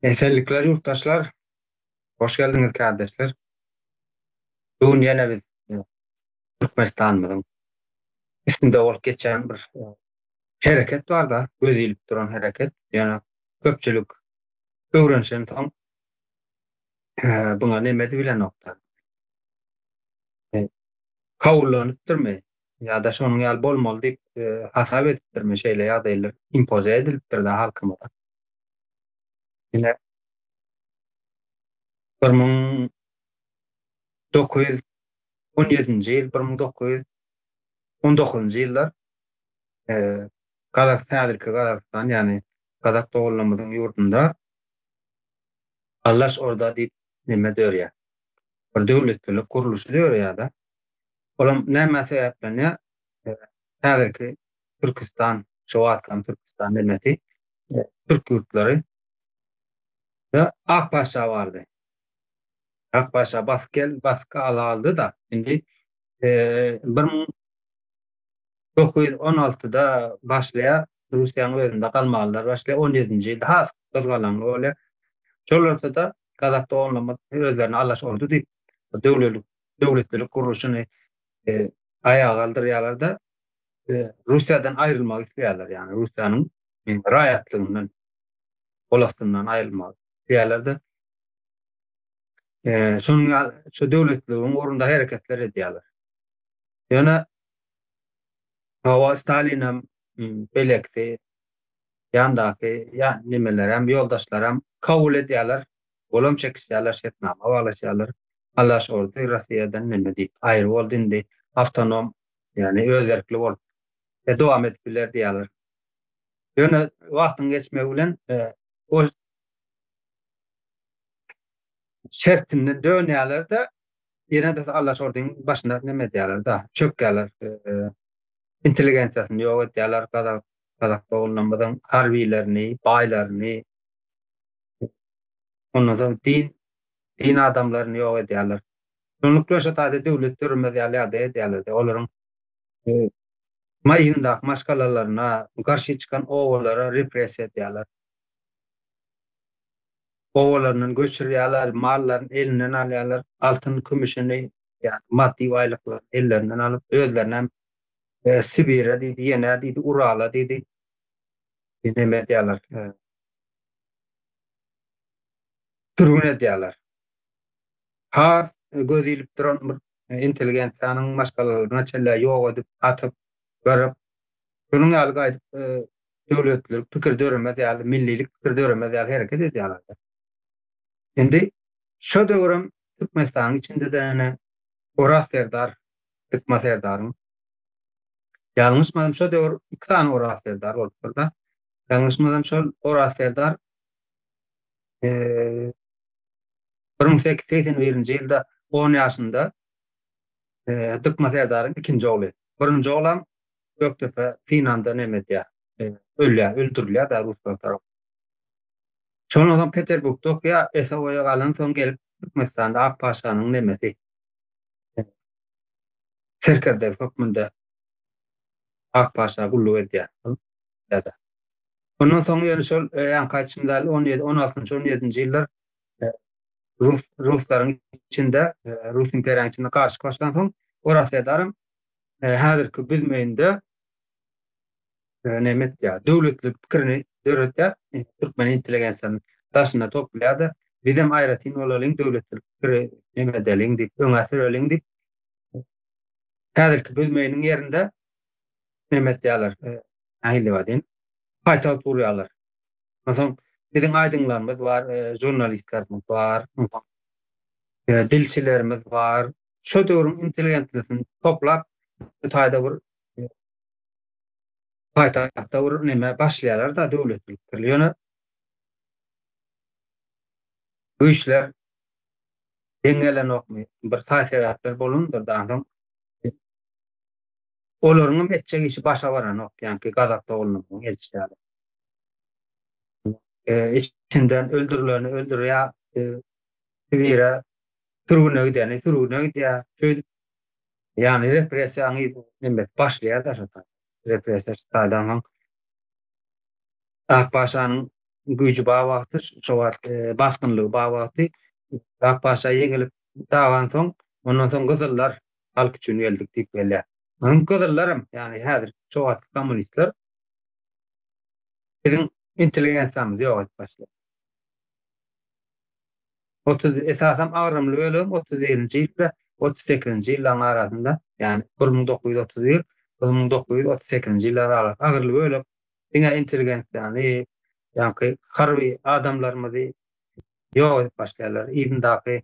Esenlikler ýurtdaşlar! Hoş geldiňiz kärdeşler! Bu gün ýene biz Türkmenistanymyzyň üstünde bolup geçýän bir hereket barda, göz ilip duran hereket. Ýöne köpçülik öwrenişensoň buňa neme edibilenokda. Kabullanypdyrmy ýa-da şonuň ýaly bolmaly diýip hasap edipdirmi, şeýle ýagdaýlar impoze edilipdir-de halkymyza. Ine, 1917-nji ýyl, 1919-njy ýyllar Gazak, häzirki Gazagystan, ýagny gazak doganlarymyzyň ýurdunda Allaş orda diýip neme dörýär. Bir döwletlilik gurluşy dörýär-de. Olam nämä sebäplenýär? Häzirki Türküstan, şo wagtkam Türküstan nemesi, türk ýurtlary we Ak patyşa bardy. Ak patyşa basyp gel, basyp aldy-da, indi 1916-da başlaýar, Russiýanyň özünde galmalylar başlaýar, on ýedinji ýylda has gyzgalaňly bolýar. Şol ortada gazak doganlarymyz özlerini Alaş ordy diýip, döwletlilik, döwletlilik gurluşyny aýaga galdyrýarlar-da, Russiýadan aýrylmak isleýärler, ýagny Russiýanyň raýatlygyndan, golastyndan aýrylmak isleýärler-de, şonuň ýaly şu döwletliligiň ugrunda hereketler edýärler. Ýöne hawa Stalinem beýlekisi ýandaky ýa nimelerem, ýoldaşlaram kabul edýärler, golam çekişýärler, şertnama baglaşýarlar. Alaş ordy Russiýadan neme diýip aýry boldy indi awtonom, ýagny özerkli bolup dowam edip biler diýýärler. Ýöne wagtyň geçmegi bilen o şertinden dönýärler-de, ýene-de Allaş ordyň başyna neme edýärler-de, çökýärler. Intelligensiýasyny ýok edýärler, gazak gazak doganlarymyzyň harbylaryny, baýlaryny, ondan soň din din adamlaryny ýok edýärler. Şonluk bilen şo taýda döwlet döremez ýaly ýagdaý edýärler-de. Olaryň maýyndaky maşgalalaryna, garşy çykan obalara repressiýa edýärler. Obalaryndan göçürýärler, mallaryny elinden alýarlar, altyn, kümüşini, ýagny maddy baýlyklaryny ellerinden alyp, özlerinem Sibire diýdi, ýene diýdi, Urala diýdi. Neme edýärler? Sürgün edýärler. Has göz ilip duran bir intelligensiýanyň maşgalalaryna çenli ýok edip, atyp, gyryp, şonuň ýaly gaýdyp döwletlilik pikir döremez ýaly, millilik pikir döremez ýaly hereket edýärler. Indi şo döwürem Türkmenistanyň içinde-de ene Oraz serdar, Dykma serdaryň ýalňyşmasam şo döwür iki sany Oraz serdar bolupdyr-da. Ýalňyşmasam şol Oraz serdar 1881-nji ýylda on ýaşynda Dykma serdaryň ikinji ogly. Birinji oglam Gökdepe synanda neme edýär, ölýär, öldürilýär-de ruslar tarapyndan. Şondan soň Peterburgda okaýar, ese-boýa galansoň gelip Türkmenistanda Ak paşanyň nemesi, serkerdesi hökmünde Ak paşa gulluk edýär. Ondan soň ýöne şol ýaňky aýdyşym ýaly on ýedi, on altynjy, on ýedinji ýyllar rus ruslaryň içinde, rus imperiýanyň içinde garyşyk başlansoň, Oraz Serdaram häzirki Büzmeýinde näme etýär, döwletlilik pikirini döretýär, türkmen intelligensiýasyny daşynda toplaýar-da, bizem aýratyn bolalyň, döwletlilik pikiri neme edeliň diýip, öňe süreliň diýip, häzirki Büzmeýiniň ýerinde neme etýärler, nähili diýip aýdaýyn, paýtagt gurýarlar. Onsoň biziň aýdyňlarymyz bar, žurnalistlerimiz bar, dilçilerimiz bar. Şo döwrüň intelligentlisini toplap, bu taýda bir paýtagtda bir neme başlaýarlar-da döwletlilik. Ýöne güýçler deň gelenokmy? Bir saý-sebäpler bolandyr-da, onsoň olaryň hem etjek işi başa baranok, ýaňky gazak doganlarymyzyň edişi ýaly. Içinden öldürileni öldürýär, Sibire sürgüne gideni sürgüne gidýär. Şeýdip, ýagny repressiýanyň nemesi başlaýar-da şo taýda. Repressiýa şu taýdan soň Ak paşanyň. güýji bar wagty, şo wagt basgynlygy bar wagty Ak patyşa ýeňilip dagansoň, ondan soň gyzyllar halk üçin geldik diýip gelýär. Onuň gyzyllaram, ýagny häzir şo wagtky kommunistler biziň intelligensiýamyzy ýok edip başlady. 30 esasam agramly bölegem 31-nji ýyl bilen 38-nji ýyllaryň arasynda, ýagny 1931, 1938-nji ýyllar arasy agyrly bölek diňe intelligensiýany, ýaňky harby adamlarymyzy ýok edip başlaýarlar. Yzyndaky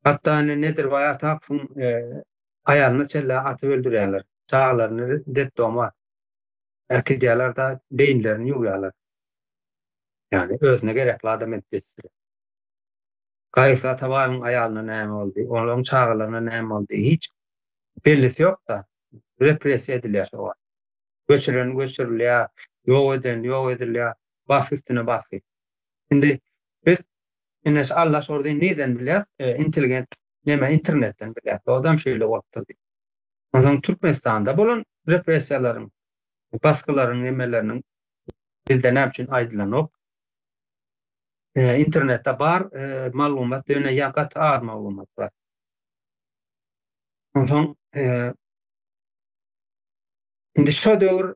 hatda indi Nedirbaý Atakowyň aýalyna çenli atyp öldürýärler. Çagalaryny detdoma äkidýärler-de, beýinlerini ýuwýarlar. Ýagny özüne gerekli adam edip ýetişdirýär. Gaýgysyz Atabaýewiň aýalyna näme boldy, olaryň çagalaryna näme boldy, hiç bellisi ýok-da. Repressiýa edilýär şo wagt. Göçüren göçürilýär, ýok eden ýok edilýär, basgy üstüne basgy. Indi biz ine şu Allaş Ordyny nirden bilýäs? Intelligent neme internetden bilýäs. Odam şeýle bolupdyr diýip. Onsoň Türkmenistanda bolan repressiýalaryň, basgylaryň nemeleriniň bizde näme üçin aýdylanok? Internetde bar maglumat, ýöne ýa gaty az maglumat bar. Onsoň indi şo döwür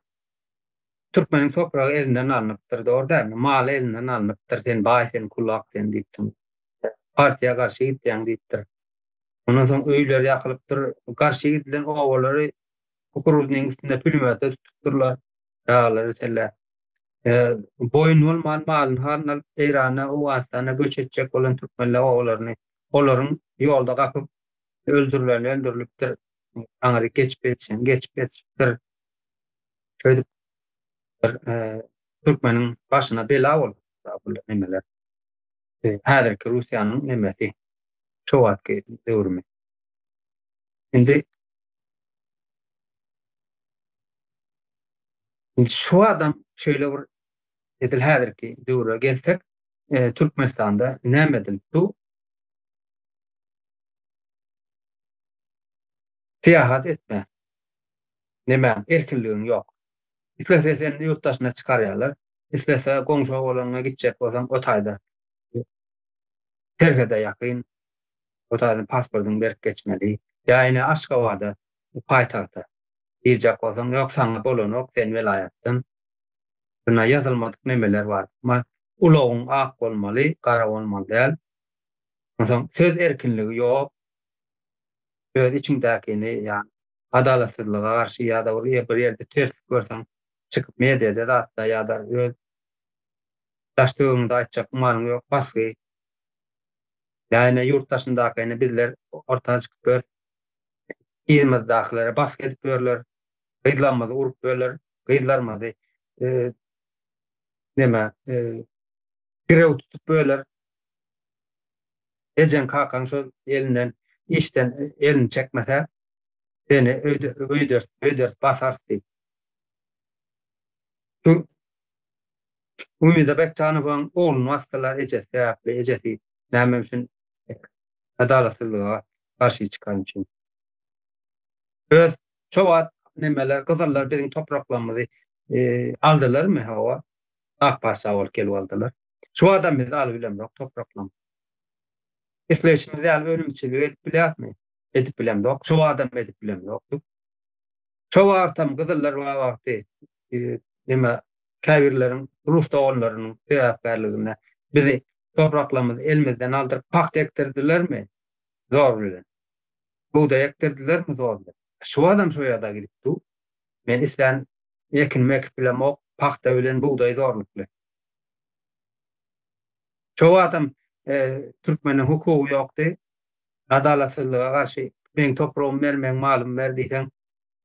türkmeniň topragy elinden alnypdyr, dogry dälmi? Maly elinden alnypdyr, sen baý sen, kulak sen diýipdir. Partiýa garşy gidýäň diýipdir. Ondan soň öýler ýakylypdyr, garşy gidilen obalary kukuruznyň üstünde pülemöte tutupdyrlar, daglary selle. Boýun bolman malyny halyny alyp Eýrana, Owganystana göç etjek bolan türkmenler obalaryny olaryň ýolda gapyp öldürileni öldürilipdir, aňryk geçip ýetişeni geçip ýetişipdir. Şeýdip bir türkmeniň başyna bela bolupdyr bu nemeler. Häzirki Russiýanyň nemesi şo wagtky döwrümi. Indi Indi şu adam şeýle bir edil häzirki döwre gelsek, Türkmenistanda näme edilip du? Syýahat etme. Näme, erkinligiň ýok. Islese seni ýurt daşyna çykarýarlar. Islese goňşy obalaryňa gitjek bolsaň o taýda serhede ýakyn o taýdan pasportyňy berip geçmeli. Ýa ine Aşgabada, paýtagta girjek bolsaň, ýok saňa bolanok, sen welaýatdan. Şunda ýazylmadyk nemeler bar. Ulagyň ak bolmaly, gara bolmaly däl. Onsoň söz erkinligi ýok. Öz içiňdäkini ýa adalatsyzlyga garşy ýa-da bir ýerde terslik görseň, çykyp mediada zatda ýa-da öz daş-töweregiňde aýtjak gümanyň ýok, basgy. Ýa ine ýurt daşyndaky ine bizler orta çykyp ýörüs. Yzymyzdakylara basgy edip ýörler. Gyzlarymyzy urup ýörler. Gyzlarymyzy neme girew tutup ýörler. Ejeň kakaň şol elinden işden elini çekmese seni öýde öýdert öýdert basarys diýip. Umyda Bekjanowaň ogluny basdylar ejesi sebäpli, ejesi näme üçin adalatsyzlyga garşy çykany üçin. Öz şo wagt nemeler gyzyllar biziň topraklarymyzy aldylarmy hawa ak patyşa bolup gelip aldylar. Şu wagtam biz alybilemzok topraklarymyzy. Isleýşimiz ýaly önümçilik edip bilýäsmi? Edip bilemzok. Şo wagtam edip bilemzokdyk. Şo wagtam gyzyllar bar wagty neme käbirleriň rus doganlarynyň sebäpkärliginde bizi topraklarymyzy elimizden aldyryp pagta ekdirdilermi? Zor bilen. Bugdaý ekdirdilermi zor bilen. Şu wagtam şo ýagdaý gidip dur. Men islän ekinimi ekip bilemok, pagta bilen bugdaý zorlukly. Şo wagtam türkmeniň hukugy ýokdy. Adalatsyzlyga garşy meň topragymy ber, meň malymy ber diýseň,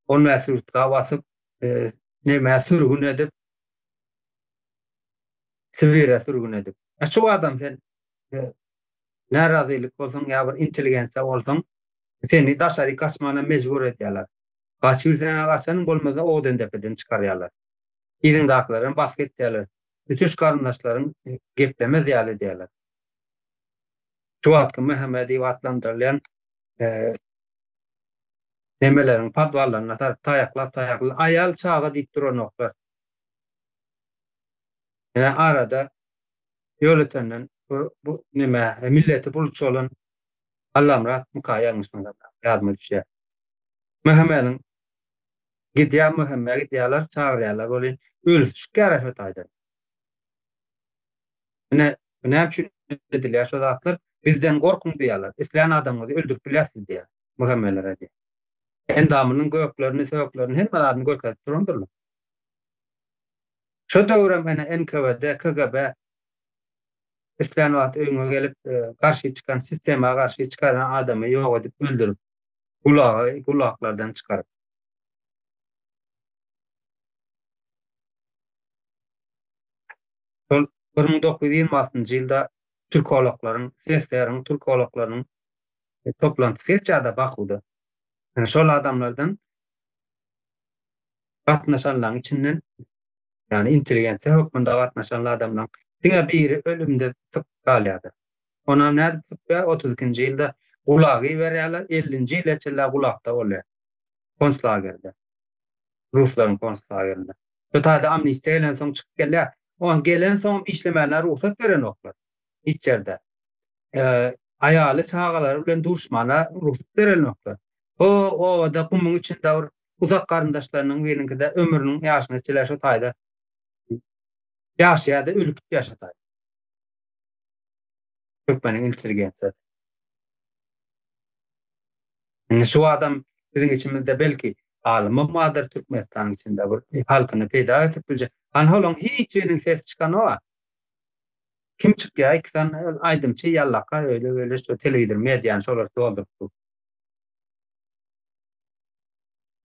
on bäş sutka basyp, nämä sürgün edip, Sibire sürgün edip. A şu adam sen närazylyk bolsaň ýa bir intelligensiýa bolsaň, seni daşaryk gaçmagyna mejbur edýärler. Gaçybilseň-ä gaçanyň, bolmasa Odendepeden çykarýarlar. Yzyňdakylaram basgy etýärler. Ötüş garyndaşlaryň geplemez ýaly edýärler. Şu wagtky MHM diýip atlandyrylýan nemeleriň podwallaryna saryp taýaklap taýaklap aýal çaga diýip duranoklar. Ine arada. Ýolötenden bu, bu neme, milleti bulutçy bolan Allamyrat myka ýalňyşmasam, ýadyma düşýär. MHM-niň gidýär, MHM-e gidýärler, çagyrýarlar welin, ölüsi çykýar-a şo taýdan. Ine, näme üçin edilýär şo zatlar? Bizden gorkuň diýýärler. Islän adamyňyzy öldürip bilýäsiz diýýär. MHM-lere diýýär. Endamynyň göklerini, söklerini, hemme zadyny görkezip durandyrlar. Şo döwrem ene NKWD, KGB islän wagt öýüňe gelip, garşy çykan, sistema garşy çykaran adamy ýok edip, öldürip, gulagy gulaklardan çykaryp. Şol 1926-njy ýylda türkoloklaryň, SSR-iň türkoloklarynyň toplantysy geçýär-de Bakuwda. Ýöne şol adamlardan gatnaşanlaryň içinden, ýagny intelligensiýa hökmünde gatnaşan adamlaryň diňe biri ölümde sypyp galýardy. Onam nädip sypýar? 32-nji ýylda gulaga iberýärler, 50-nji ýyla çenli gulakda bolýar. Konslagerde. Ruslaryň konslagerinde. Şu taýda amnistiýa gelensoň çykyp gelýär. Ony gelensoňam işlemäne rugsat berenoklar. Hiç ýerde. Aýaly, çagalary bilen duşmana rugsat berenoklar. Bu obada gumuň içinde bir uzak garyndaşlarynyň biriniňkide ömrüniň ýaşyna çenli şo taýda ýaşaýar-da, ölüp gitýär şo taýda. Türkmeniň intelligensiýasy. Indi şu adam biziň içimizde belki alymam bardyr Türkmenistanyň içinde bir halkyna peýda getirip biljek. Hany olaň hiç biriniň sesi çykanok-a. Kim çykýar? Iki sany aýdymçy ýallaka öýle beýle şu telewizor mediany şolar dolduryp dur.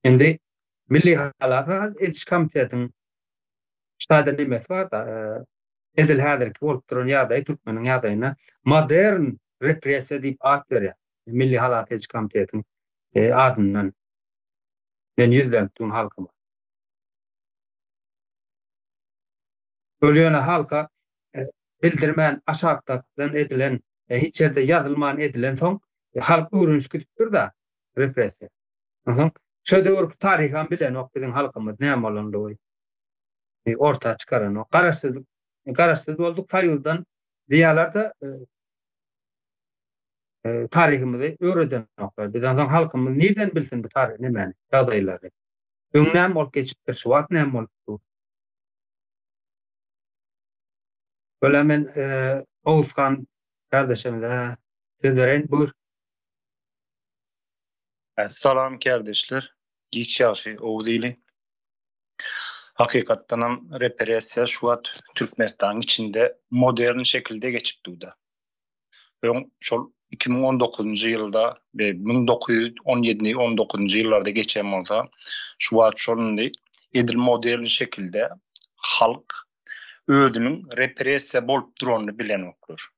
Indi Milli halas ediş komitetiň ştaýda nemesi bar-da, edil häzirki bolup duran ýagdaýy türkmeniň ýagdaýyna modern repressiýa diýip at berýär. Milli halas ediş komitetiň adyndan men ýüzlenip durun halkyma. Ol ýöne halka bildirmän aşakdan edilen, hiç ýerde ýazylman edilensoň halk öwrenişip gidipdir-de repressiýa. Onsoň şo döwürki taryham bilenok biziň halkymyz näme bolandygy orta çykaranok. Garaşsyzlyk garaşsyz bolduk soýuzdan diýýärler-de taryhymyzy öwredenoklar. Biz onsoň halkymyz nirden bilsin bu taryh nemäni, ýagdaýlary. Öň näme bolup geçipdir, şu wagt näme bolup dur. Böle men Oguzhan kardeşimize söz bereýin. Buyur. Salam kardeşler. Giç ýagşy Oguz ili. Hakykatdanam repressiýa şu wagt Türkmenistanyň içinde modern şekilde geçip durda. Öň şol 2019-njy ýylda we 1917 19-njy ýyllarda geçen bolsa, şu wagt şol indi edil modern şekilde halk özüniň repressiýa bolup duranyny bilenoklar.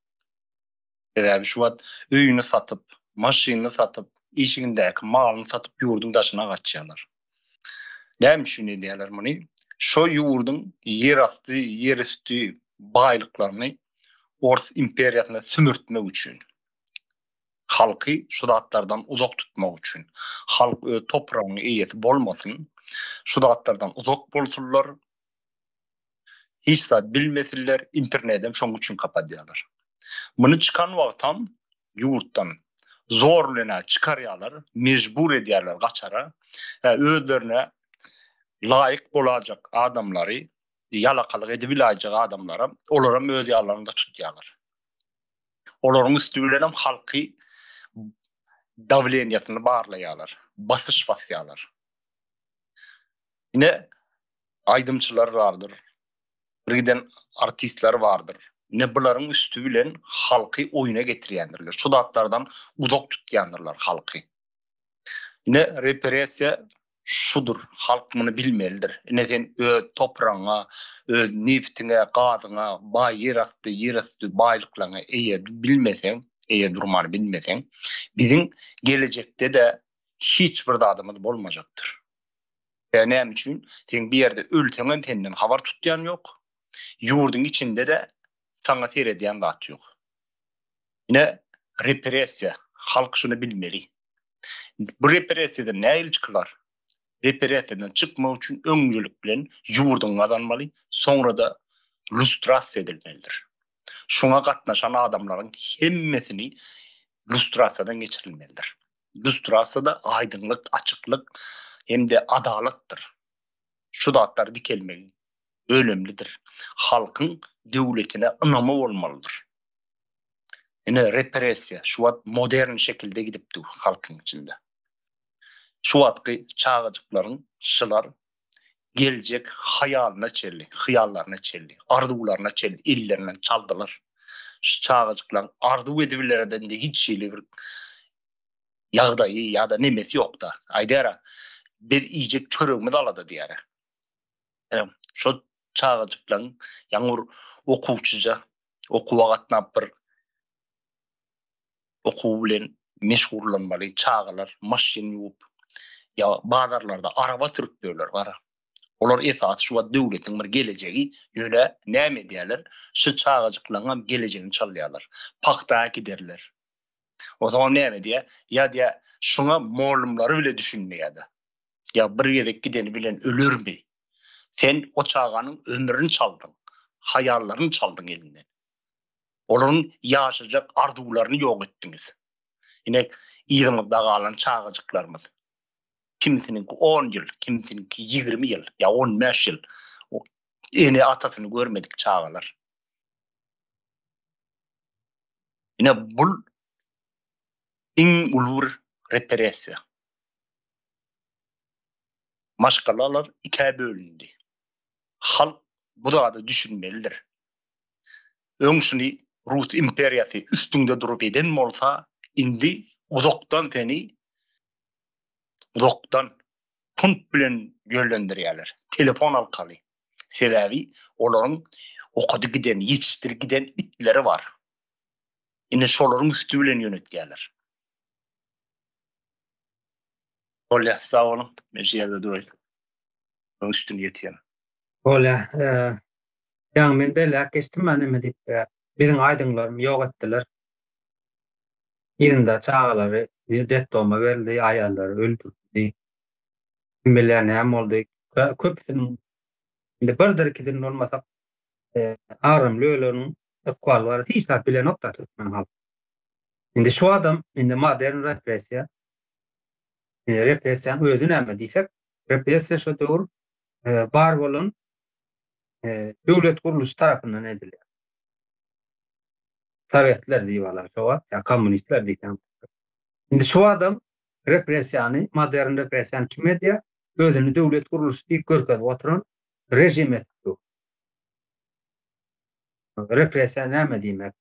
Sebäbi şu wagt öýüni satyp, maşynyny satyp, işigindäki malyny satyp ýurduň daşyna gaçýarlar. Näme üçin edýärler muny? Şo ýurduň ýerasty, ýerüsti baýlyklaryny Ors imperiýasyna sümürtmek üçin. Halky şu zatlardan uzak tutmak üçin. Halk öz topragynyň eýesi bolmasyn, şu zatlardan uzak bolsunlar, hiç zat bilmesinler, internedem şoň üçin kapadýarlar. Muny çykan wagtam ýurtdan zor bilen-ä çykarýarlar, mejbur edýärler gaçara. Hä, özlerine laýyk bolajak adamlary, ýalakalyk edibiläýjek adamlaram, olaram öz ýanlarynda tutýarlar. Olaryň üsti bilenem halky dawleniýasyny barlaýarlar, basyş basýarlar. Ine, aýdymçylar bardyr, bir giden artistler bardyr. Ine bularyň üsti bilen halky oýuna getirýändirler. Şu zatlardan uzak tutýandyrlar halky. Ine repressiýa şudur. Halk muny bilmelidir. Ine sen öz topragyňa, öz nebtiňe, gazyňa, baý ýerasty, ýerüsti baýlyklaryňa eýe bilmeseň, eýe durmany bilmeseň, biziň gelejekde-de hiç bir zadymyz bolmajakdyr. Ä näme üçin? Sen bir ýerde ölseňem senden habar tutýan ýok. Ýurduň içinde-de saňa seredýän zat ýok. Ine, repressiýa. Halk şuny bilmeli. Bu repressiýadan nähili çykylar? Repressiýadan çykmak üçin öňcelik bilen ýurduňy gazanmaly, soňra-da lustrasiýa edilmelidir. Şuňa gatnaşan adamlaryň hemmesini lustrasiýadan geçirilmelidir. Lustrasiýada aýdyňlyk, açyklyk hem-de adalatdyr. Şu zatlar dikelmegi önemlidir. Halkyň döwletine ynamy bolmalydyr. Ine repressiýa şu wagt modern şekilde gidip dur halkyň içinde. Şu wagtky çagajyklaryň şylar geljek haýalyna çenli, hyýallaryna çenli, arzuwlaryna çenli ellerinden çaldylar. Şu çagajyklaryň arzuw edibilerden-de hiç hili bir ýagdaýy ýa-da nemesi ýokda. Aýdýar-a, biz iýjek çöregimiz alada diýýär. Şo çagajyklaryň ýaňy bir okuwçyja okuwa gatnap bir okuw bilen meşgullanmaly çagalar maşyn ýuwup ýa bazarlarda araba sürüp ýörler gara. Olar esasy şu wagt döwletiň bir gelejegi, ýöne näme edýärler? Şu çagajyklaryňam gelejegini çalýarlar. Pagta äkiderler. Onsoňam näme diýýär? Ýa diýýär, şuňa mollumlary bile düşünmeýär-de. Ýa bir gezek gideni bilen ölermi? Sen o çaganyň ömrüni çaldyň, haýallaryny çaldyň elinden. Olaryň ýaşajak arzuwlaryny ýok etdiňiz. Ine, yzyňyzda galan çagajyklarymyz. Kimisiniňki on ýyl, kimisiniňki 20 ýyl, ýa 15 ýyl ene-atasyny görmedik çagalar. Ine, bul iň uly bir repressiýa. Maşgalalar ikä bölündi. Halk bu zada düşünmelidir. Öň şuny Rus imperiýasy üstüňde durup eden bolsa, indi uzakdan seni uzakdan punt bilen ýönlendirýärler. Telefon arkaly. Sebäbi olaryň okady giden, ýetişdirip giden itleri bar. Indi şolaryň üsti bilen ýönetýärler. Bolýar, sag boluň. Men şu ýerde duraýyn. Öň üstüni ýetýän. Bolýar. Ýaňy men belläp geçdim men neme diýip, biziň aýdyňlarymy ýok etdiler. Yzynda çagalary detdoma berildi, aýallary öldürildi. Kim bilýär näme boldy. Köpüsiniň indi birdir ikisini bolmasak agramly böleginiň ykbaly barada hiç zat bilenok-da türkmen halky. Indi şu adam indi modern repressiýa indi repressiýanyň özi näme diýsek, repressiýa şo döwür bar bolan döwlet gurluşy tarapyndan edilýär. Sowetler diýip alar şo wagt, ýa kommunistler diýseň. Indi şu adam repressiýany, modern repressiýany kim edýär? Özüni döwlet gurluşy diýip görkezip oturan režim edip dur. Repressiýa näme diýmek?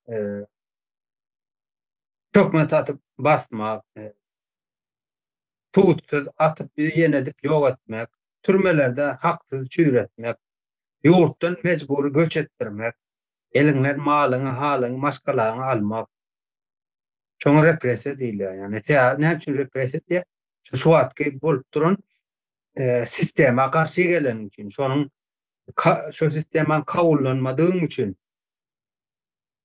Töhmet atyp basmak, sudsuz atyp ýenedip ýok etmek, türmelerde haksyz çüýretmek, ýurtdan mejbury göç etdirmek, eliňden malyňy, halyňy, maşgalaňy almak. Şoňa repressiýa diýilýär. Ýagny sebäbi näme üçin repressiýa diýýär? Şu şu wagtky bolup duran sistema garşy geleniň üçin, şonuň şo sistemany kabullanmadygyň üçin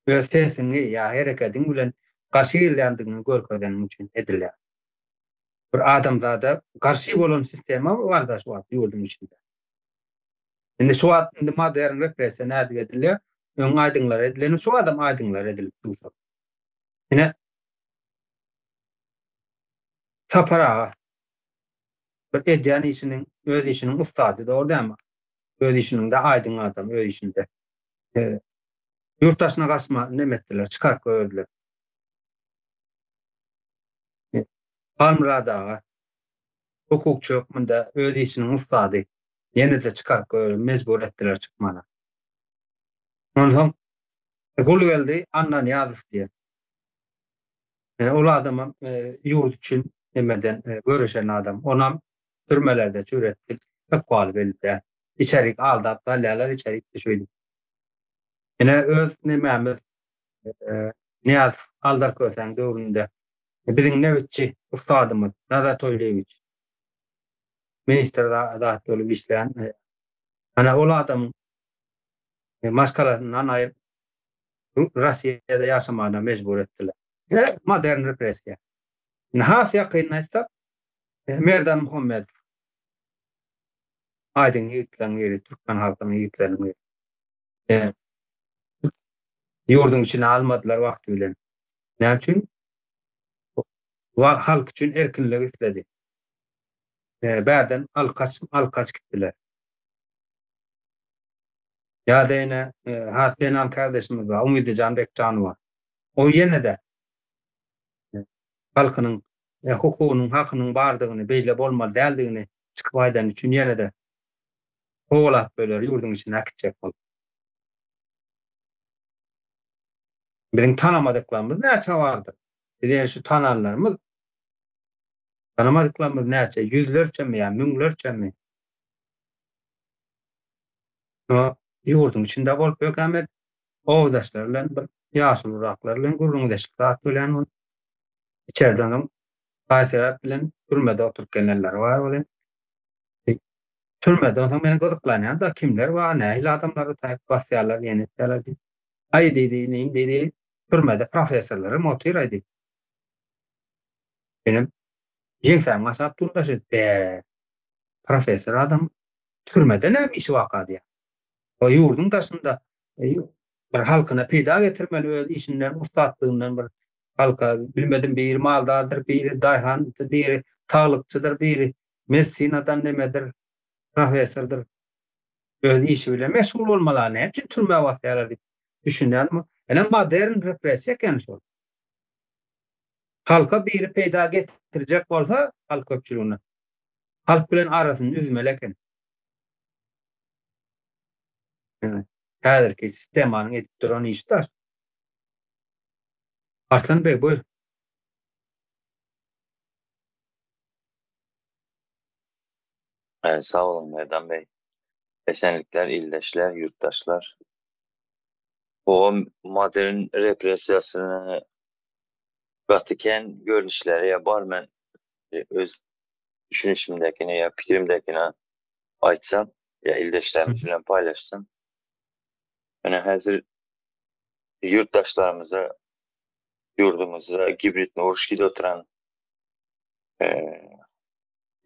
öz sesiňi ýa herekediň bilen garşy gelýändigiňi görkezeniň üçin edilýär. Bir adamzada garşy bolan sistema bar-da şu wagt ýurduň içinde. Indi şu wagt indi modern repressiýa nädip edilýär? Öň aýdyňlar edileni şu wagtam aýdyňlar edilip dur. Ine Sapar aga bir edýän işiniň, öz işiniň ussady, dogry dälmi? Öz işiniňde aýdyň adam, öz işinde. Ýurt daşyna gaçma neme etdiler, çykaryp goýberdiler. Halmyrat aga hukukçy hökmünde öz işiniň ussady. Ýene-de çykaryp goýberdi, mejbur etdiler çykmana. Onsoň Gulgeldi Annanyýazow diýen. Ol adamam ýurt üçin nemeden göreşen adam. Onam türmelerde çüretdik. Ykbaly belli däl. Içerik aldap salýarlar, içerik-de şeýdip. Ine öz nemämiz Nyýazow Aldar Kösäň döwründe biziň nebitçi ussadymyz Nazar Toýlyýewiç ministr zat bolup işlän ana ol adamyň maşgalasyndan aýryp Russiýada ýaşamagyna mejbur etdiler. Ine modern repressiýa. Indi has ýakyn aýtsak Merdan Muhammedow aýdyň ýigitleriň biri, türkmen halkynyň ýigitleriniň biri. Ýurduň içine almadylar wagty bilen. Näme üçin? Halk üçin erkinlik isledi. Bärden alkaç alkaç gitdiler. Ýa-da ýene has zenan kardeşimiz bar, Umydyjan Bekjanowa. O ýene-de halkynyň hukugynyň, hakynyň bardygyny, beýle bolmaly däldigini çykyp aýdany üçin ýene-de kowalap böler, ýurduň içine äkitjek bolup. Biziň tanamadyklarymyz näçe bardyr? Biz ýene şu tananlarymyz tanamadyklarymyz näçe? Ýüzlerçemi ýa müňlerçemi? Şo ýurduň içinde bolup ýörkäm obadaşlar bilen bir ýaşuluraklar bilen gürrüňdeşlik zat bilen ol içerden onuň gaý sebäp bilen türmede oturyp gelenleri bar welin türmede onsoň meni gyzyklanýan-da kimler bar, nähili adamlary taýyp basýarlar, ýene etýärler diýip. Aý diýdi, inim diýdi, türmede professorlar hem otyr-aý diýip. Menem ýeňsäm gaşap dur-da şeýdip, bä, professor adam türmede näme işi barka diýýän. O ýurduň daşynda bir halkyna peýda getirmeli öz işinden, ussatlygyndan bir halka bilmedim biri maldardyr, biri daýhan, biri saglykçydyr, biri medisinadan nemedir, professordyr. Öz işi bilen meşgul bolmaly, näme üçin türmä basýarlar diýip düşünýänmi? Ene modern repressiýa eken şol. Halka biri peýda getirjek bolsa, halk köpçüligine halk bilen arasyny üzmeli eken. Häzirki sistemanyň edip duran işi daş. Arslan beg buýr. Sag boluň Merdan bey. Esenlikler ildeşler, ýurtdaşlar. Bu modern repressiýasyny gaty kän görnüşleri ýa bar men öz düşünişimdäkini ýa pikirimdäkini aýtsam ýa ildeşlerimiz bilen paýlaşsam. Ine häzir ýurtdaşlarymyza ýurdumyzda gibridni uruş gidip oturan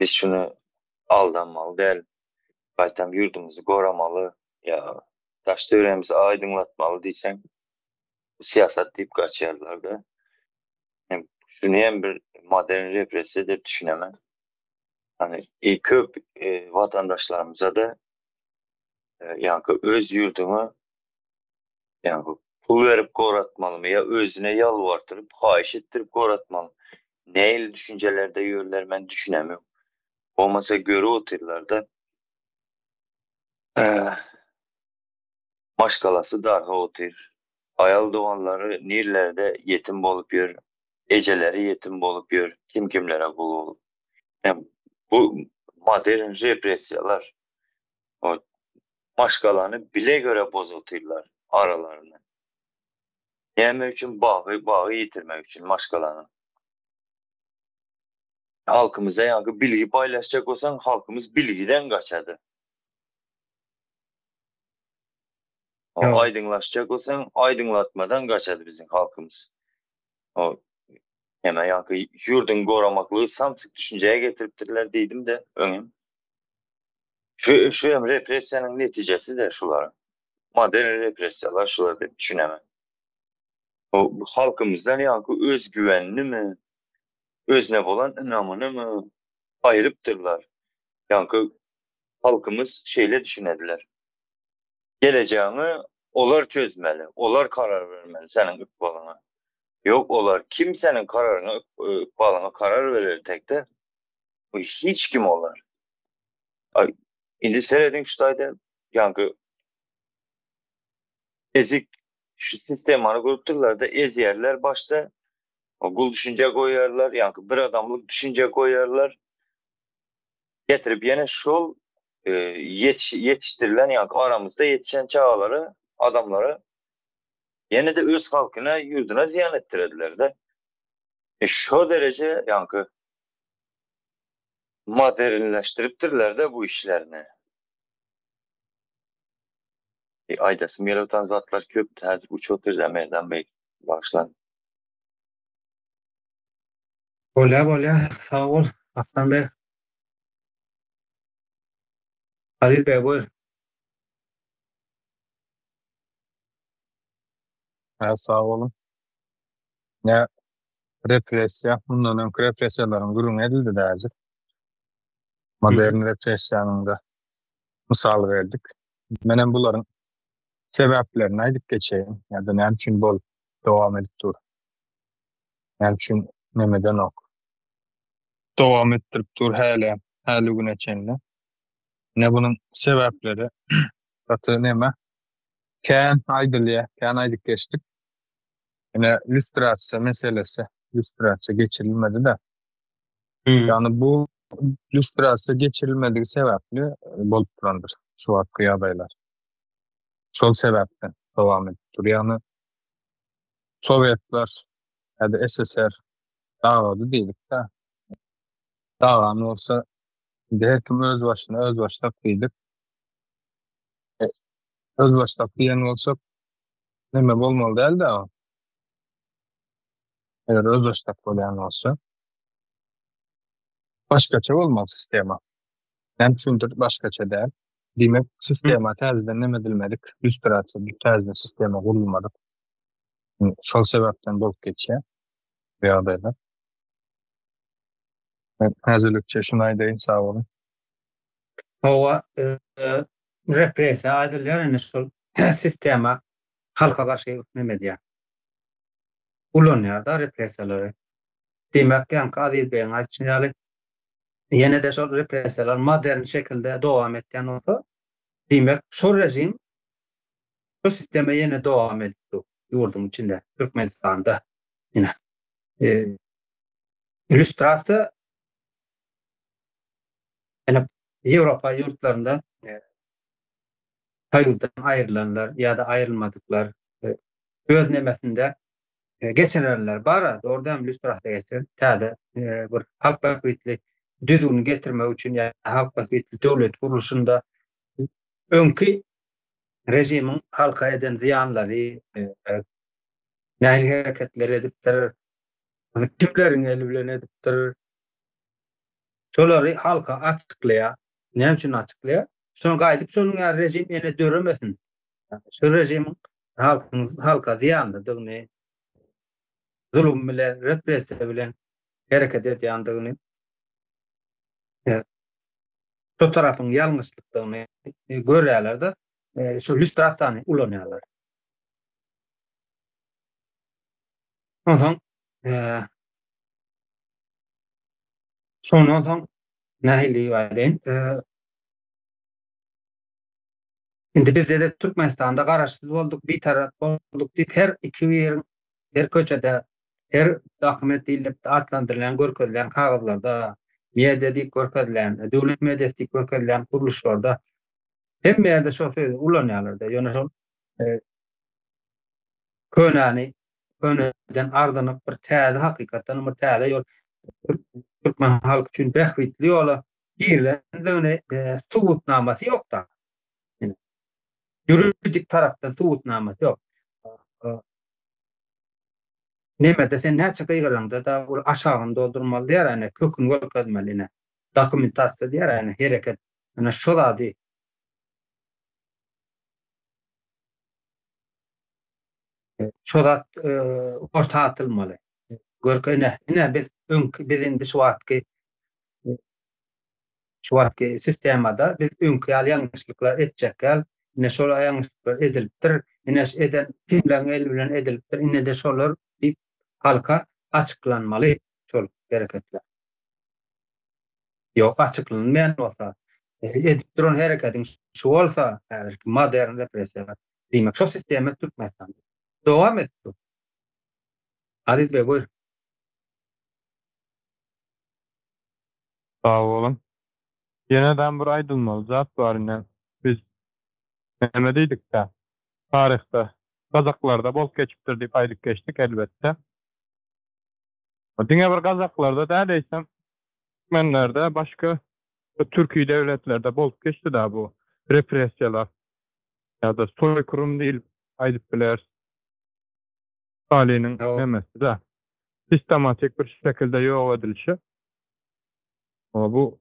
biz şuny aldanmaly däl. Gaýtam ýurdumyzy goramaly ýa daş-töweregimizi aýdyňlatmaly diýseň bu syýasat diýip gaçýarlar-da. Şuny hem bir modern repressiýa diýip düşünemen. Hani köp watandaşlarymyza-da ýaňky öz ýurduňa ýaňky pul berip goratmalymy ýa özüne ýalbartyryp, haýyş etdirip goratmalymy? Nähili düşünjelerde ýörler men düşünemok. Bolmasa görüp otyrlar-da. Maşgalasy darga otyr. Aýal doganlary nirlerde ýetim bolup ýör. Ejeleri ýetim bolup ýör. Kim kimlere gul bolup. Bu modern repressiýalar. O maşgalany bile göre bozutyrlar aralaryny. Näme üçin bagy bagy ýitirmek üçin maşgalanyň. Halkymyza ýaňky bilgi paýlaşjak bolsaň halkymyz bilgiden gaçady. Aýdyňlaşjak bolsaň aýdyňlatmadan gaçady biziň halkymyz. O heme ýaňky ýurduň goramaklygy samsyk düşünjäge getiripdirler diýdim-de öňem. Şu şu hem repressiýanyň netijesi-de şular. Modern repressiýalar şular diýip düşünemen. O halkymyzdan ýaňky özgüwenini özüne bolan ynamynymy aýrypdyrlar. Ýaňky halkymyz şeýle düşünediler. Gelejegiňi olar çözmeli, olar karar bermeli seniň ykbalyňa. Ýok, olar kim seniň kararyňa, ykbalyňa karar berer tekde? Bu hiç kim olar. Ay, indi serediň şu taýda ýaňky ezik şu sistemany görüpdirler-de ezýärler başda. O gul düşünje goýarlar, ýaňky bir adamlyk düşünje goýarlar. Getirip ýene şol e, ýetiş, ýetişdirilen ýaňky aramyzda ýetişen çagalara, adamlara ýene-de öz halkyna, ýurduna zyýan etdirediler-de. E, şo dereje ýaňky modernleşdiripdirler-de bu işlerini. E, aýdasym gelip oturan zatlar köp, häzir uçup oturýar Merdan bey. Bagyşlaň. Bolýa bolýa sag bol Arslan beg. Aziz beg buyur. Hä, sag boluň. Ine, repressiýa, mundan öňki repressiýalaryň gürrüňi edildi däjik. Modern repressiýanyň-da mysal berdik. Menem bularyň sebäplerini aýdyp geçeýin, ýa-da näme üçin bolup dowam edip dur. Näme üçin neme edenok. Dowam etdirip dur häli, häli güne çenli. Ine bunuň sebäpleri gaty neme kän aýdylýar, kän aýdyp geçdik. Ine lýustrasiýa meselesi, lýustrasiýa geçirilmedi-de. Ýagny bu lýustrasiýa geçirilmedigi sebäpli bolup durandyr şu wagtky ýagdaýlar. Şol sebäpden dowam edip dur. Ýagny Sowetler ýa-da SSR dagady diýdik-de. Dagan bolsa indi her kim öz başyna özbaşdak diýdik. Özbaşdak diýen bolsak neme bolmaly däl-de o. Eger özbaşdak bolýan bolsa başgaça bolmaly sistema. Näme üçindir başgaça däl. Diýmek, sistema täzeden neme edilmedik, lýustrasiýa täzeden sistema gurulmadyk. Şol sebäpden bolup geçýär bu ýagdaýlar. Men häzirlikçe şuny aýdaýyn, sag boluň. Hawa, repressiýa aýdylýar indi şol sistema halka garşy neme edýär. Ulanýar-da repressiýalary. Diýmek, ýaňky Aziz beýiň aýdyşy ýaly, ýene-de şol repressiýalar modern şekilde dowam etýän bolsa, diýmek, şol režim, şol sistema ýene dowam edip dur ýurduň içinde, Türkmenistanda. Ine. Illýustrasiýa ine Ýewropa ýurtlarynda soýuzdan aýrylanlar ýa-da aýrylmadyklar öz nemesinde geçirenler bar, dogrudan hem lýustrasiýa geçiren täze bir halk bähbitli düzgüni getirmek üçin ýa halk bähbitli döwlet gurluşynda öňki režimiň halka eden zyýanlary, nähili hereketler edipdir, kimleriň eli bilen edipdir, şolary halka açyklaýar. Näme üçin açyklaýar? Şoň gaýdyp şonuň ýaly režim ýene döremesin. Şu režimiň halkyň halka zyýanlydygyny, zulum bilen, repressiýa bilen hereket edýändigini, şo tarapyň ýalňyşlykdygyny görýärler-de, şu lýustrasiýany ulanýarlar. Onsoň şondan soň nähili diýip aýdaýyn, Indi bizde-de Türkmenistanda garaşsyz bolduk, bitarap bolduk diýip her iki biriň her köçede, her dokument diýlip atlandyrylýan, görkezilýän kagyzlarda, media diýip görkezilýän, döwlet mediasy diýip görkezilýän gurluşlarda hemme ýerde şol sözi ulanýarlar-da. Ýöne şol könäni köneden ardynyp bir täze hakykatdan bir täze ýol türkmen halky üçin bähbitli ýola girilendigini subutnamasy ýok-da. Ýuridik tarapdan subutnamasy ýok. Nemede sen näçe gygyraňda-da ol aşagyny doldurmaly diýer ene, köküni görkezmeli ine. Dokumentasiýa diýer ene, hereket. Ine şo zady şo zat orta atylmaly. Görke ine, ine biz öňki biz indi şu wagtky Şu wagtky sistemada biz öňki ýaly ýalňyşlyklar etjek däl. Ine şol ýalňyşlyklar edilipdir. Ine eden kimleň eli bilen edilipdir. Ine-de şolar diýip halka açyklanmaly şol hereketler. Ýok açyklanmaýan bolsa, edip duran hereketiň şu bolsa, häzirki modern repressiýalar, diýmek şo sistema Türkmenistanda dowam edip dur. Aziz beg buyur. Sag boluň. Ýenedem bir aýdylmaly zat bar ine biz näme diýdikkä taryhda gazaklarda bolup geçipdir diýip aýdyp geçdik elbetde. Diňe bir gazaklarda däl eýsem türkmenlerde başga türki döwletlerde bolup geçdi-dä bu repressiýalar ýa-da soýkyrym diýlip aýdyp bileris. Staliniň nemesi-dä sistematik bir şekilde ýok edilişi. Bu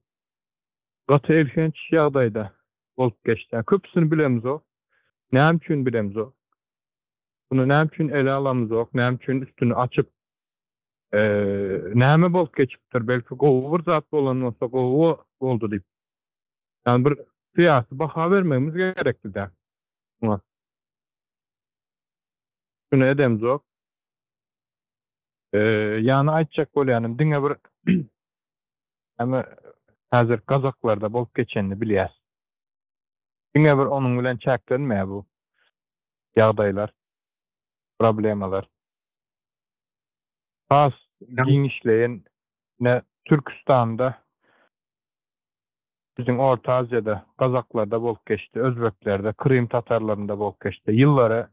gaty elhenç ýagdaýda bolup geçdi. Köpüsini bilemzok. Näme üçin bilemzok. Muny näme üçin ele alamyzok, näme üçin üstüni açyp, näme bolup geçipdir, belki gowy bir zat bolan bolsa gowy boldy diýip. Ýagny bir syýasy baha bermegimiz gerekdi-dä muňa. Şuny edemzok. Ýagny aýtjak bolýanym diňe bir näme häzir gazaklarda bolup geçenini bilýäs. Diňe bir onuň bilen çäklenmeýär bu ýagdaýlar, problemalar. Has giňişleýin ine Türküstanda biziň Orta Aziýada gazaklarda bolup geçdi, özbeklerde, Krym tatarlarynda bolup geçdi. Ýyllary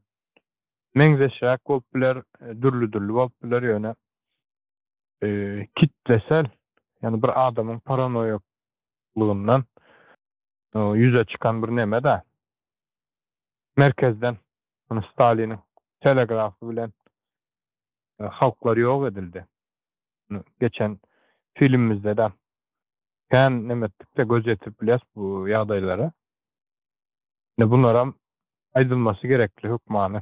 meňzeşräk bolup biler, dürli-dürli bolup biler, ýöne kitlesel, ýagny bir adamyň paranoýaklygyndan ýüze çykan bir neme-dä. Merkezden, ýagny Staliniň telegrafy bilen halklar ýok edildi. Geçen filmimizde-de kän neme etdik-de, göz ýetirip bilýäs bu ýagdaýlara. Ine bularam aýdylmasy gerekli hökmany.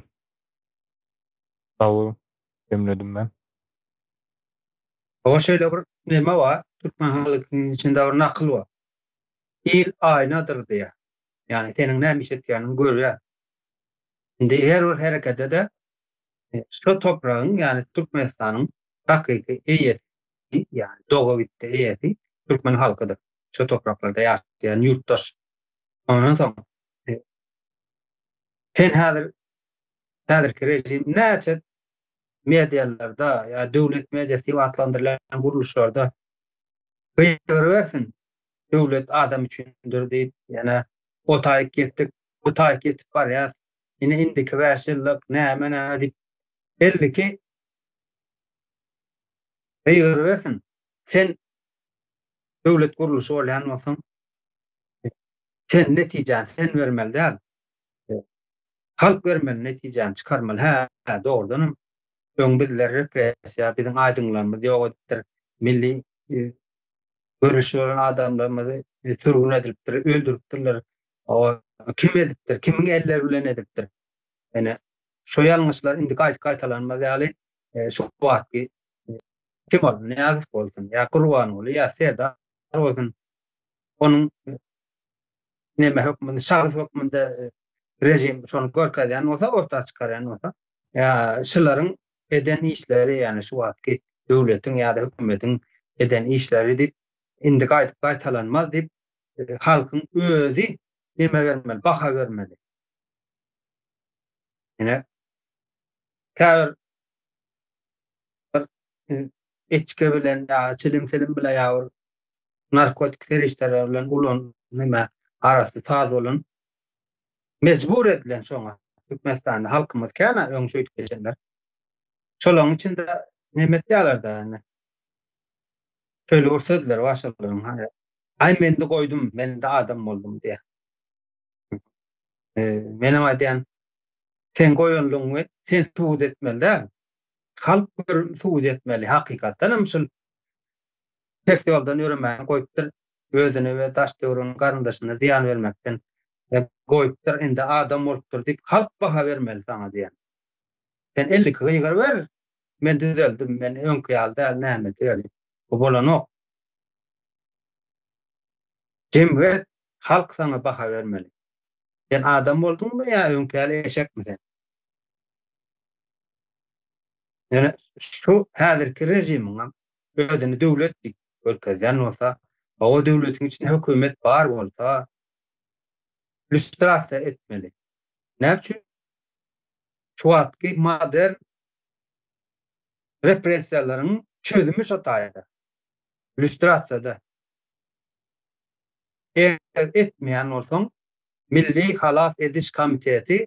Sag boluň, jemledim men. Hawa şeýle bir neme bar, türkmen halkynyň içinde bir nakyl bar. Il aýnadyr diýýär. Ýagny seniň näme iş etýäniňi görýär. Indi her bir herekede-de şu topragyň, ýagny Türkmenistanyň hakyky eýesi, ýagny dogabitdi eýesi türkmen halkydyr. Şu topraklarda ýaşaýan ýurtdaş. Ondan soň sen häzir häzirki režim näçe medialarda ýa döwlet mediasy diýip atlandyrylýan gurluşlarda gygyrybersin, döwlet adam üçindir diýip, ýene o taýyk ýetdik, bu taýyk ýetip barýas, ine indiki bäş ýyllyk näme näme diýip 52 gygyrybersin. Sen döwlet gurluşy bolýan bolsaň, sen netijäni sen bermeli däl. Halk bermeli netijäni çykarmaly. Hä, dogrudanam öň bizler repressiýa, biziň aýdyňlarymyz ýok edipdir. Milli e, görüşi bolan adamlarymyzy e, sürgün edilipdir, öldüripdirler. O kim edipdir, kimiň elleri bilen edipdir? Ýöne şu ýalňyşlar indi gaýt gaýtalanmaz ýaly e, şu wagtky kim ol Nyýazow bolsun, ýa Gurbanguly, ýa Serdar bolsun, onuň neme hökmünde, şahs hökmünde rejim şony görkezýän bolsa, orta çykarýan bolsa, ýa şularyň eden işleri, ýagny şu wagtky döwletiň ýa-da hökümetiň eden işleri diýip, indi gaýdyp gaýtalanmaz diýip, halkyň özi neme bermeli, baha bermeli. Ine, käbir bir içki bilen ýa çilim-silim bilen ýa bir narkotik serişdeler bilen ulan neme arasy saz bolan mejbur edilen şoňa Türkmenistanda halkymyz kän öň şeýdip geçenler. Şolaryň içinde neme etýärler-de indi. Şeýle bir sözler bar şolaryň. Aý men-de goýdum, men-de adam boldum diýýär. Menem aýdýan, sen goýanlygyňy sen subut etmeli däl. Halk görüp subut etmeli. Hakykatdan hem şul ters ýoldan ýöremäni goýupdyr. Özüne we daş-töwereginiň garyndaşyna zyýan bermekden goýupdyr. Indi adam bolupdyr diýip halk baha bermeli saňa diýen. Sen 52 gygyr ber, men düzeldim, men öňki ýaly däl, näme diýer. Bu bolanok. Jemgyýet, halk saňa baha bermeli. Sen adam bolduňmy ýa öňki ýaly eşekmi sen? Ýöne şu häzirki režimiň hem özüni döwlet diýip görkezýän bolsa, o döwletiň içinde hökümet bar bolsa, lýustrasiýa etmeli. Näme üçin? Şu wagtky modern repressiýalaryň çözümi şo taýda. Lýustrasiýada. Eger etmeýän bolsaň, Milli halas ediş komiteti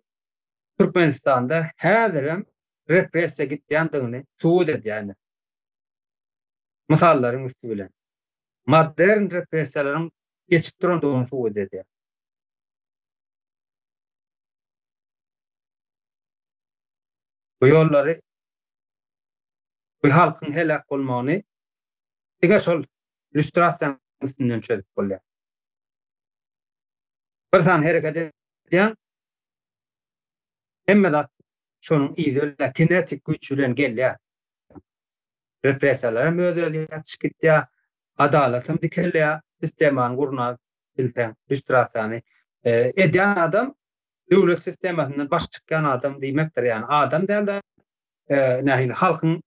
Türkmenistanda häzirem repressiýa gitýändigini subut edýär. Mysallaryň üsti bilen. Modern repressiýalaryň geçip durandygyny subut edýär. Bu ýollary bu halkyň heläk bolmagyny diňe şol lýustrasiýanyň üstünden çözüp bolýar. Bir sany hereket edýäň, hemme zat. Şonuň yzy bilen kinetik güýç bilen gelýär. Repressiýalar hem öz-özi ýatyşyp gitýär, adalat hem dikelýär, sistemany gurnap bilseň, lýustrasiýany edýän adam döwlet sistemasyndan baş çykýan adam diýmekdir. Ýagny adam däl-de, nähili halkyň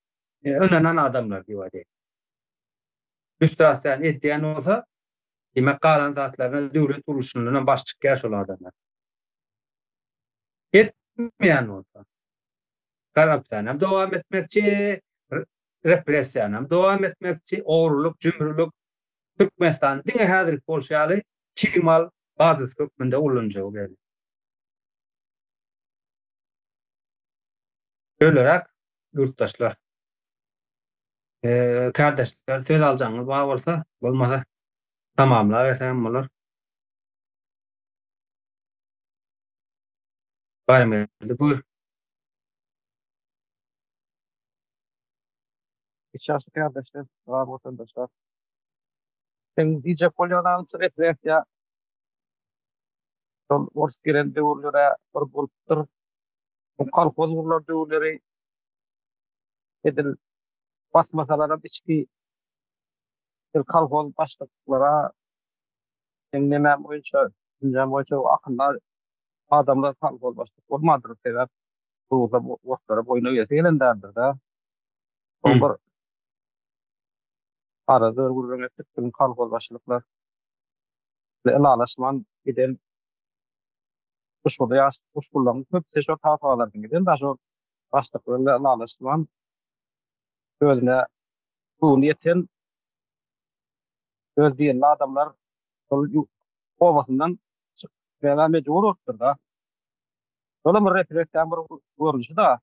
ynanan adamlar diýip aýdaýyn. Lýustrasiýany edýän bolsa, diýmek galan zatlaryna döwlet gurluşyndan hem baş çykýar şol adamlar. Etmeýän bolsa, korrupsiýany hem dowam etmekçi, repressiýany hem dowam etmekçi, ogrulyk, jümrülik, Türkmenistany diňe häzirki bolşy ýaly çig mal bazasy hökmünde ulanjagy belli. Şöýleräk, ýurtdaşlar. Kärdeşler, söz aljagyňyz bar bolsa, bolmasa tamamlaberseňem bolar. Baýramgeldi buyur. Üç ýaşly kärdeşler, salam watandaşlar. Seň diýjek bolýan zadyň repressiýa şol ors gelen döwürlere bir bolupdyr. Bu kolhoz gurlan döwürleri edil basmasalaram içki bir kolhoz başlyklara seň nemäm boýunça, düşünjäm boýunça akylly adamlar kolhoz başlyk bolmandyr. Sebäp bu orslara boýun egesi gelen däldir-de. Soň bir arada bir gürrüň etdik, biziň kolhoz başlyklar bilen ylalaşman giden Guşgurda ýaş guşgurlaryň köpüsi şol tagtalardan giden da şol başlyklar bilen ylalaşman özüne göwni ýeten öz diýenli adamlar şol obasyndan çykyp gitmäge mejbur bolupdyr-da. Şolam bir repressiýanyň bir görnüşi-da.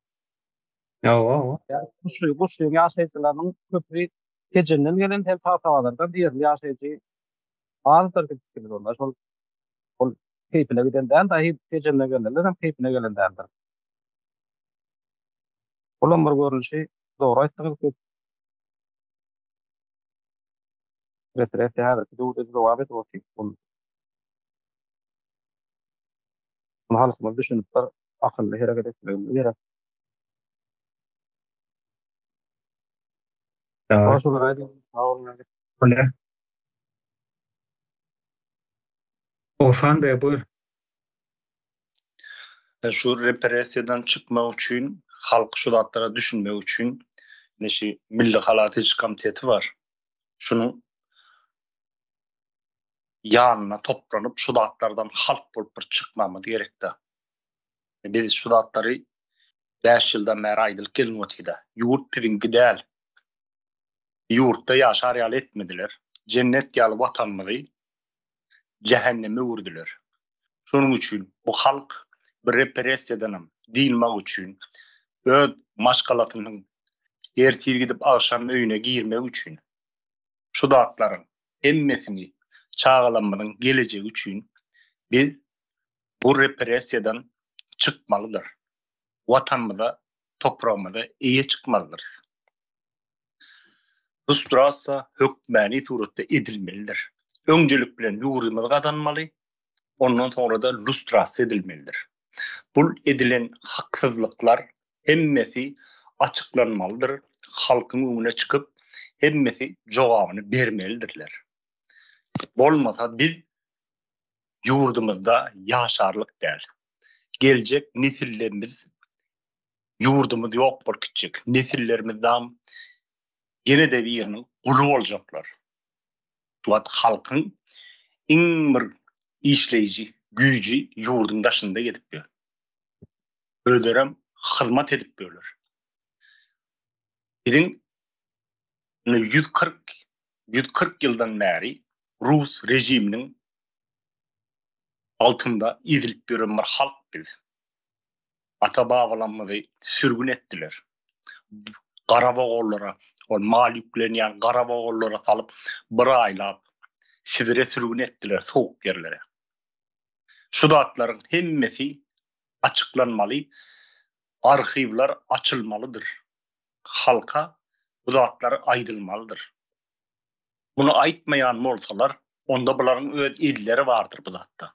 Hawa, hawa. Guşly, Guşlyň ýaşaýjylarynyň köpüsi Tejenden gelen hem Tagtabazardan ýerli ýaşaýjy azdyr diýip pikir bolýar. Şol ol keýpine giden däl dahi Tejenden gelenler hem keýpine gelen däldir. Olam bir görnüşi dogry aýtdyňyz köp. Repressiýa häzirki döwürde dowam edip otyr. Ol Muny halkymyz düşünip bir akylly hereket etmegimiz gerek. Bolýar. Oguzhan beg buyur. Şu repressiýadan çykmak üçin halk şu zatlara düşünmek üçin ine şu Milli halas ediş komiteti bar. Şunuň ýanyna toplanyp şu zatlardan halk bolup bir çykmamyz gerekde. Biz şu zatlary 5 ýyldan bäri aýdylyp gelinip otyda. Ýurt biziňki däl. Ýurtda ýaşar ýaly etmediler. Jennet ýaly watanymyzy jähenneme öwürdiler. Şonuň üçin bu halk bir repressiýadanam dynmak üçin öz maşgalasynyň ertir gidip agşam öýüne girmegi üçin şu zatlaryň hemmesini çagalarymyzyň gelejegi üçin biz bu repressiýadan çykmalydyr. Watanymyza, topragymyza eýe çykmalydyrys. Lustrasiýa hökmäni suratda edilmelidir. Öňjelik bilen ýurdumyzy gazanmaly, ondan soňra-da lustrasiýa edilmelidir. Bul edilen haksyzlyklar hemmesi açyklanmalydyr, halkyň öňüne çykyp hemmesi jogabyny bermelidirler. Bolmasa biz ýurdumyzda ýaşarlyk däl. Geljek nesillerimiz ýurdumyz ýok bolup gitjek. Nesillerimiz dam ýene-de biriniň guly boljaklar. Şu wagt halkyň iň bir işleýji güýji ýurduň daşynda gezip ýör. Özlerem hyzmat edip ýörler. Biziň 140 140 ýyldan bäri rus režiminiň altynda ezilip ýören bir halk biz. Ata-babalarymyzy sürgün etdiler. Gara wagonlara, ol mal ýüklenýän gara wagonlara salyp, bir aýlap Sibire sürgün etdiler, sowuk ýerlere. Şu zatlaryň hemmesi açyklanmaly, arhiwler açylmalydyr. Halka bu zatlar aýdylmalydyr. Muny aýtmaýan bolsalar, onda bularyň öz elleri bardyr bu zatda.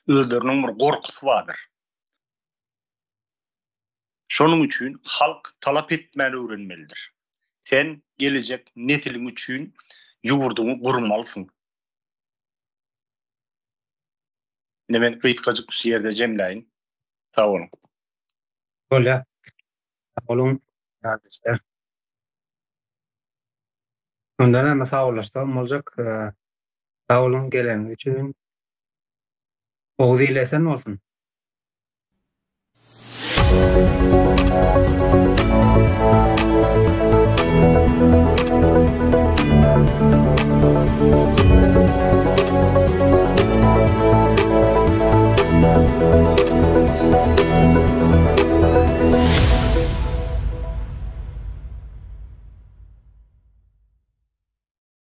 Özleriniň bir gorkusy bardyr. Şonuň üçin halk talap etmäni öwrenmelidir. Sen gelejek nesiliň üçin ýurduňy gurmalysyň. Ine men gysgajyk şu ýerde jemläýin. Sag boluň. Bolýar. Sag boluň kardeşler. Onda näme sagbollaşsagam boljak. Sag boluň geleniňiz üçin. Oguz ili esen bolsun.